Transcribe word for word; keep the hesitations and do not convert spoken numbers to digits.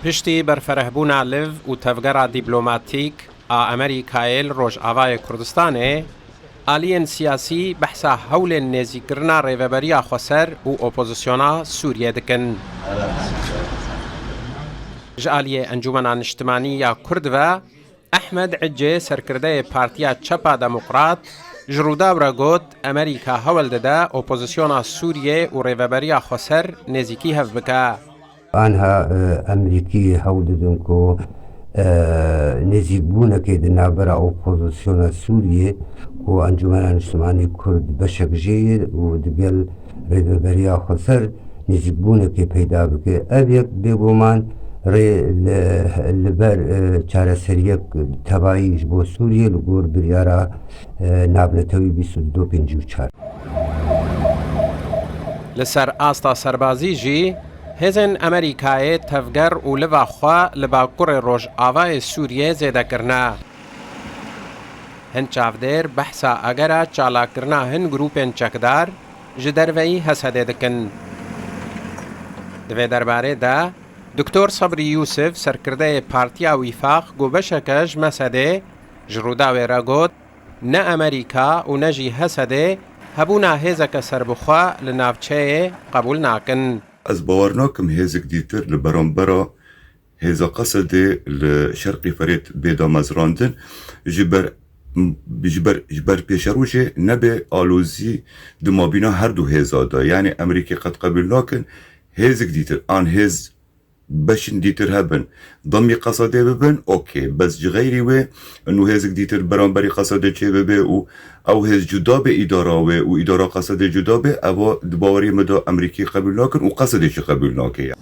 Piştî berferehbûna liv û tevgera dîplomatîk a Amerîkayê li Rojavayê Kurdistanê, aliyên siyasî behsa hewlên nêzîkkirina rêveberiya xweser û opozisyona Sûriyê dikin. Ji aliyê Encûmena Niştimanî ya Kurd ve, Ehmed Icê, serkirdeyê Partiya Çepa Demokrat, ji Rûdaw re got, Amerîka hewl dide opozisyona Sûriyê û rêveberiya xweser nêzîkî hev bike. Anha, e, Amerîkî hewl didin ku, e, nêzîkbûnekê di navbera opozisyona Sûriyê ku Encûmena Niştimanî Kurd beşek jê ye û digel rêveberiya xweser nêzîkbûnekê peyda bike. Ev yek bêguman rê li, li ber, e, çareseriyek tevayî ji bo Sûriyê li gor biryara, e, navnetewî bîst û du pêncî û çar. Li ser asta serbazî jî, hêzên Amerîkayê tevger û liva xwe li bakurê rojavayê Sûriyê zêde kirine. Hin çavdêr behsa agera çalakirina hin grûpên çekdar ji derveyî Hesedê dikin. Di vê derbarê de, Doktor Sabrî Yûsif, serkirdeyê Partiya Wîfaq, ku beşeke ji Mesedê, ji Rûdawê re got, ne Amerîka û ne jî Hesedê hebûna hêzeke serbixwe li navçeyê qebûl nakin. Ez bawer nakim hêzik dîtir li berambera hêza Qesedê li Şerqî Ferêt bê damezrandin, ji ber, ji ber, ji ber pêşerojê nebe alozî di mabîna her du hêza de. Yanî Amerîkê qet qebûl nakin hêzik dîtir an hêz beşin dîtir hebin, demî Qesedê bibin, okê. Bes ji xeyrî wê, nû hêzik dîtir beramberî Qesedê çê bibe û ew hêz cuda be îdara wê û îdara Qesedê cuda be, eva di baweriyê min de Amerîkî qebûl nakin û Qesedê jî qebûl nake.